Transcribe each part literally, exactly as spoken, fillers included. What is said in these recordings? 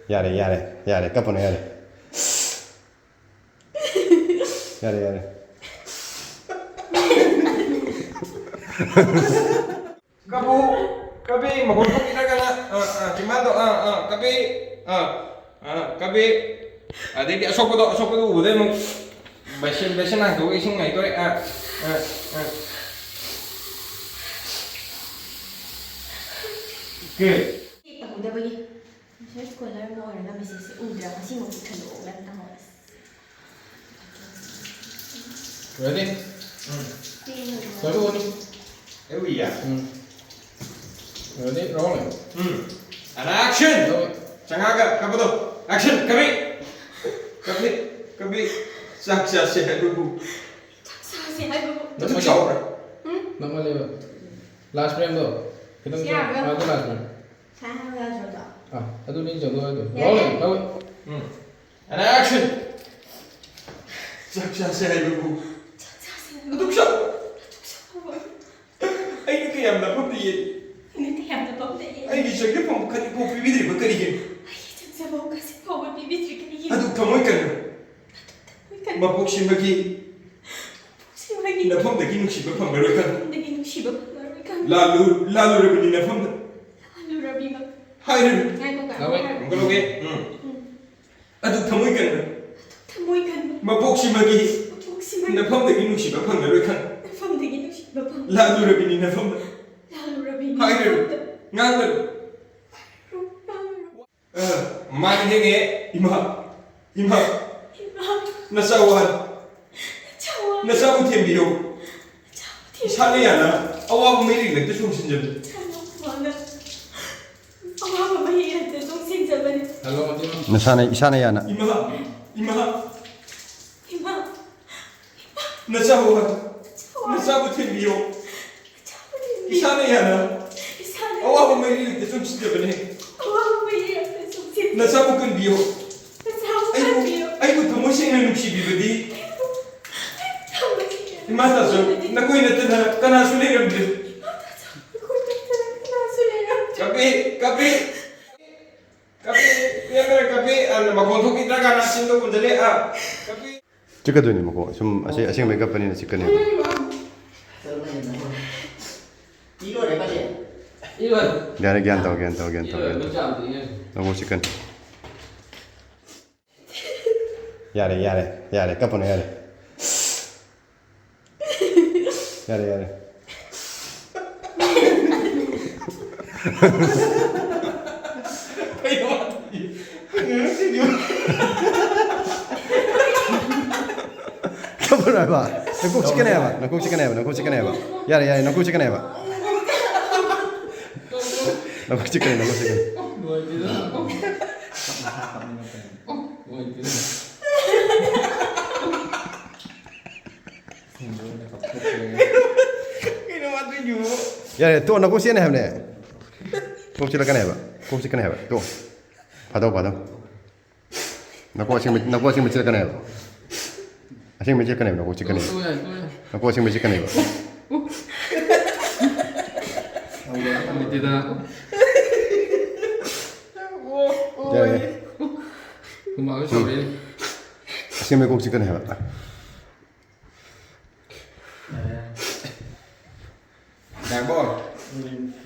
ꯌꯥꯔꯦ, ꯌꯥꯔꯦ, ꯌꯥꯔꯦ, ꯀꯞꯄꯅꯨ, ꯌꯥꯔꯦ꯫ ꯌꯥꯔꯦ, ꯌꯥꯔꯦ꯫ ꯀꯞꯄꯨ, ꯀꯞꯄꯤ, ꯃꯈꯣꯟ ꯊꯣꯛꯈꯤꯗ꯭ꯔꯒꯅ, ꯑꯥ, ꯑꯥ, ꯆꯤꯝꯕꯥꯟꯗꯣ, ꯑꯥ, ꯑꯥ, ꯀꯞꯄꯤ, ꯑꯥ, ꯑꯥ, ꯀꯞꯄꯤ꯫ ꯑꯗꯩꯗꯤ ꯑꯁꯣꯛꯄꯗꯣ, ꯑꯁꯣꯛꯄꯗꯣ ꯎꯕꯗꯩ ꯑꯃꯨꯛ ꯕꯦꯁꯤꯟ, ꯕꯦꯁꯤꯟ ꯍꯥꯡꯗꯣꯛꯑꯒ ꯏꯁꯤꯡ ꯍꯩꯗꯣꯔꯦ꯫ ꯑꯥ, ꯑꯥ, ꯑꯥ꯫ ꯀꯦ? ꯇꯧꯍꯧꯗꯕꯒꯤ꯫ ꯃꯤꯁꯇꯔ ꯁ꯭ꯀꯣꯂꯔ ꯑꯃ ꯑꯣꯏꯔꯒ ꯃꯦꯁꯦꯖꯁꯦ ꯎꯗ꯭ꯔꯥ? ꯉꯁꯤꯃꯛꯇꯤ ꯈꯜꯂꯛꯑꯣ ꯅꯪ ꯇꯥꯃꯣ꯫ Ready? ꯎꯝ꯫ ꯄꯦꯟꯒꯅꯨ꯫ ꯂꯣꯏꯕ ꯎꯅꯤ꯫ ꯑꯦ, ꯎꯏꯌꯦ꯫ ꯎꯝ꯫ Ready? Rolling. Um. And action! ꯆꯪꯉꯛꯑꯒ ꯀꯞꯄꯗꯣ꯫ Action! ꯀꯞꯄꯤ! ꯀꯞꯄꯤ! ꯀꯞꯄꯤ! ꯆꯥꯛ ꯆꯥꯁꯦ ꯍꯥꯏꯕꯕꯨ꯫ ꯆꯥꯛ ꯆꯥꯁꯦ ꯍꯥꯏꯕꯕꯨ꯫ ꯅꯪ ꯆꯥꯎꯕ꯭ꯔꯥ? ꯎꯝ? ꯅꯪ ꯃꯥꯜꯂꯦꯕ꯫ Last frame ꯗꯣ꯫ ꯈꯤꯇꯪ ꯁꯤ ꯌꯥꯕ꯭ꯔꯥ? ꯑꯗꯨ last frame꯫ ꯁꯥꯏ ꯍꯥꯏꯕ ꯌꯥꯗ꯭ꯔꯣ ꯑꯗꯣ? ꯑꯥ, ꯑꯗꯨꯅꯤ ꯆꯠꯂꯣ ꯍꯥꯏꯗꯣ꯫ ꯌꯥꯔꯦ꯫ Rolling, ꯇꯧꯋꯦ꯫ ꯎꯝ꯫ And action! ꯆꯥꯛ ꯆꯥꯁꯦ ꯍꯥꯏꯕꯕꯨ꯫ ꯆꯥꯛ ꯆꯥꯁꯦ ꯍꯥꯏꯕꯕꯨ꯫ ꯑꯗꯨꯛ ꯆꯥꯎ-, ꯑꯗꯨꯛ ꯆꯥꯎꯕ꯫ ꯑꯩꯅ ꯀꯌꯥꯝ ꯅꯐꯝꯗ ꯌꯦꯠ-, ꯑꯩꯅ ꯀꯌꯥꯝ ꯅꯐꯝꯗ ꯌꯦꯠ-, ꯑꯩꯒꯤ ꯆꯪꯖꯐꯝ ꯈꯖꯤꯛ ꯐꯥꯎ ꯄꯤꯕꯤꯗ꯭ꯔꯤꯕ ꯀꯔꯤꯒꯤꯅꯣ? ꯑꯩꯒꯤ ꯆꯪꯖꯐꯝ ꯈꯖꯤꯛ ꯐꯥꯎꯕ ꯄꯤꯕꯤꯗ꯭ꯔꯤ ꯀꯔꯤꯒꯤꯅꯣ? ꯑꯗꯨꯛ ꯊꯃꯣꯏ ꯀꯟꯅ꯫ ꯑꯗꯨꯛ ꯊꯃꯣꯏ ꯀꯟꯅ꯫ ꯃꯄꯣꯛꯁꯤꯃꯒꯤ꯫ ꯃꯄꯣꯛꯁꯤꯃꯒꯤ꯫ ꯅꯐꯝꯗꯒꯤ ꯅꯨꯡꯁꯤꯕ ꯐꯪꯂꯔꯣꯏ ꯈꯟ꯫ ꯅꯐꯝꯗꯒꯤ ꯅꯨꯡꯁꯤꯕ ꯐꯪꯂꯔꯣꯏ ꯈꯟ꯫ ꯂꯥꯜꯂꯨ-, ꯂꯥꯜꯂꯨꯔꯕꯅꯤ ꯅꯐꯝꯗ꯫ ꯂꯥꯜꯂꯨꯔꯕꯤ ꯃ-, ꯍꯥꯏꯔꯨ꯫ ꯉꯥꯏꯈꯣ, ꯉꯥꯏꯈꯣ, ꯂꯧꯋꯦ꯫ ꯍꯥꯏꯔꯣ꯫ ꯑꯃꯨꯛꯀ ꯂꯧꯒꯦ꯫ ꯎꯝ꯫ ꯎꯝ꯫ ꯑꯗꯨꯛ ꯊꯃꯣꯏ ꯀꯟꯅ꯫ ꯑꯗꯨꯛ ꯊꯃꯣꯏ ꯀꯟꯅ꯫ ꯃꯄꯣꯛꯁꯤꯃꯒꯤ꯫ ꯃꯄꯣꯛꯁꯤꯃꯒꯤ꯫ ꯅꯐꯝꯗꯒꯤ ꯅꯨꯡꯁꯤꯕ ꯐꯪꯂꯔꯣꯏ ꯈꯟ꯫ ꯅꯐꯝꯗꯒꯤ ꯅꯨꯡꯁꯤꯕ ꯐꯪ-, ꯂꯥꯜꯂꯨꯔꯕꯤꯅꯤ ꯅꯐꯝꯗ꯫ ꯂꯥꯜꯂꯨꯔꯕꯤꯅꯤ ꯍꯥꯏꯔꯨ꯫ ꯅꯐꯝꯗ꯫ ꯉꯥꯡꯂꯨ꯫ ꯍꯥꯏꯔꯨ, ꯉꯥꯡꯂꯨ꯫ ꯑ, ꯃꯥꯏ ꯊꯦꯡꯉꯦ꯫ ꯏꯃꯥ, ꯏꯃꯥ, ꯏꯃꯥ꯫ ꯅꯆꯥ ꯋꯥꯔꯦ꯫ ꯅꯆꯥ ꯋꯥꯔꯦ꯫ ꯅꯆꯥꯕꯨ ꯊꯦꯝꯕꯤꯌꯨ꯫ ꯅꯆꯥꯕꯨ ꯊꯦꯝꯕꯤꯌꯨ꯫ ꯏꯁꯥꯅ ꯌꯥꯅ ꯑꯋꯥꯕ ꯃꯩꯔꯤꯛꯂꯛꯇ ꯆꯣꯡꯁꯤꯟꯖꯕꯅꯤ꯫ ꯏꯁꯥꯅ ꯋꯥꯅ ꯑꯋꯥꯕ ꯃꯩꯔꯤꯛꯂꯛꯇ ꯆꯣꯡꯁꯤꯟꯖꯕꯅꯤ꯫ Hello, aunty. ꯅꯁꯥꯅ, ꯏꯁꯥꯅ ꯌꯥꯅ꯫ ꯏꯃꯥ, ꯏꯃꯥ꯫ ꯏꯃꯥ꯫ ꯅꯆꯥꯕꯨ ꯍꯥꯏ-, ꯅꯆꯥꯕꯨ ꯊꯦꯝꯕꯤꯌꯣ꯫ ꯏꯁꯥꯅ ꯌꯥꯅ ꯏꯁꯥꯅ ꯑꯋꯥꯕ ꯃꯩꯔꯤꯛꯇ ꯆꯨꯝꯁꯤꯟꯖꯕꯅꯦ꯫ ꯑꯋꯥꯕ ꯃꯩꯔꯤꯛꯇ ꯆꯨꯝꯁꯤꯟ-, ꯅꯆꯥꯕꯨ ꯀꯟꯕꯤꯌꯣ꯫ ꯅꯆꯥꯕꯨ ꯑꯩꯕꯨ, ꯀꯟꯕꯤꯌꯣ꯫ ꯑꯩꯕꯨ ꯊꯃꯣꯏ ꯁꯦꯡꯅ ꯅꯨꯡꯁꯤꯕꯤꯕꯗꯤ ꯑꯩꯕꯨ, ꯑꯩꯕꯨ ꯊꯃꯣꯏ ꯁꯦꯡꯅ ꯏꯃꯥ ꯇꯥꯆꯧ, ꯅꯨꯡꯁꯤꯕꯤꯕꯗꯤ ꯅꯈꯣꯏ ꯅꯠꯇꯅ ꯀꯅꯥꯁꯨ ꯂꯩꯔꯝꯗ꯭ꯔꯦ꯫ ꯏꯃꯥ ꯇꯥꯆꯧ, ꯅꯈꯣꯏ ꯅꯠꯇꯅ ꯀꯅꯥꯁꯨ ꯂꯩꯔꯝꯗ꯭ꯔꯦ꯫ ꯀꯞꯄꯤ꯫ ꯀꯞꯄꯤ꯫ ꯀꯞꯄꯤ꯫ ꯄꯦꯟꯗ꯭ꯔꯦ, ꯀꯞꯄꯤ꯫ ꯑ, ꯃꯈꯣꯟ ꯊꯣꯛꯈꯤꯗ꯭ꯔꯀꯥꯟꯗ ꯆꯤꯟꯗꯣ ꯄꯨꯟꯁꯤꯜꯂꯦ꯫ ꯑ, ꯀꯞꯄꯤ꯫ ꯆꯤꯛꯀꯗꯣꯏꯅꯤ ꯃꯈꯣꯟ꯫ ꯁꯨꯝ ꯑꯁꯦ-, ꯑꯁꯦꯡꯕꯩ ꯀꯞꯄꯅꯤꯅ ꯆꯤꯛꯀꯅꯦꯕ꯫ ꯌꯥꯔꯦ, ꯒ꯭ꯌꯥꯟ ꯇꯧ, ꯒ꯭ꯌꯥꯟ ꯇꯧ, ꯒ꯭ꯌꯥꯟ ꯇꯧ, ꯒ꯭ꯌꯥꯟ ꯇꯧ꯫ ꯅꯀꯣꯛ ꯆꯤꯛꯀꯅꯤ꯫ ꯌꯥꯔꯦ, ꯌꯥꯔꯦ, ꯌꯥꯔꯦ, ꯀꯞꯄꯅꯨ, ꯌꯥꯔꯦ꯫ ꯌꯥꯔꯦ, ꯌꯥꯔꯦ꯫ ꯀꯞꯄꯅꯨ ꯍꯥꯏꯕ꯫ ꯅꯀꯣꯛ ꯆꯤꯛꯀꯅꯤ ꯍꯥꯏꯕ, ꯅꯀꯣꯛ ꯆꯤꯛꯀꯅꯤ ꯍꯥꯏꯕ, ꯅꯀꯣꯛ ꯆꯤꯛꯀꯅꯤ ꯍꯥꯏꯕ꯫ ꯌꯥꯔꯦ, ꯌꯥꯔꯦ, ꯅꯀꯣꯛ ꯆꯤꯛꯀꯅꯤ ꯍꯥꯏꯕ꯫ ꯅꯀꯣꯛ ꯆꯤꯛꯀꯅꯤ, ꯅꯀꯣꯛ ꯆꯤꯛꯀꯅꯤ꯫ ꯀꯩꯅꯣ ꯃꯥ ꯇꯧꯏꯗꯨꯕꯨ? ꯌꯥꯔꯦ, ꯇꯣꯛꯑꯣ, ꯅꯀꯣꯛ ꯆꯤꯛꯀꯅꯤ ꯍꯥꯏꯕꯅꯦ꯫ ꯀꯣꯛ ꯆꯤꯛꯂꯛꯀꯅꯤ ꯍꯥꯏꯕ, ꯀꯣꯛ ꯆꯤꯛꯀꯅꯤ ꯍꯥꯏꯕ, ꯇꯣꯛꯑꯣ꯫ ꯐꯥꯗꯧ, ꯐꯥꯗꯧ꯫ ꯅꯀꯣꯛ ꯑꯁꯦꯡꯕ, ꯅꯀꯣꯛ ꯑꯁꯦꯡꯕ ꯆꯤꯛꯂꯛꯀꯅꯤ ꯍꯥꯏꯕ꯫ ꯑꯁꯦꯡꯕ ꯆꯤꯛꯀꯅꯤ ꯍꯥꯏꯕ, ꯅꯀꯣꯛ ꯆꯤꯛꯀꯅꯤ ꯍꯥꯏꯕ꯫ ꯇꯣꯛꯑꯣ, ꯌꯥꯔꯦ, ꯇꯣꯛꯑꯣ, ꯌꯥꯔꯦ꯫ ꯅꯀꯣꯛ ꯑꯁꯦꯡꯕ ꯆꯤꯛꯀꯅꯤ ꯍꯥꯏꯕ꯫ ꯅꯨꯡꯉꯥꯏꯇꯦꯗ꯫ ꯌꯥꯔꯦ꯫ ꯍꯨꯃꯥꯡꯁꯨ ꯁꯧꯔꯛꯑꯦ꯫ ꯑꯁꯦꯡꯕ ꯀꯣꯛ ꯆꯤꯛꯀꯅꯤ ꯍꯥꯏꯕ꯫ ꯌꯥꯔꯕꯣ?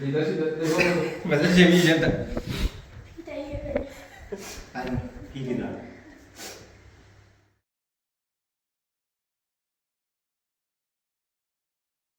ꯂꯤꯗꯔꯁꯤꯗ ꯂꯩꯍꯧꯔꯣ꯫ ꯐꯖꯅ ꯁꯦꯝꯕꯤꯁꯦ ꯑꯝꯇ꯫ ꯀꯤꯒꯤꯗ꯫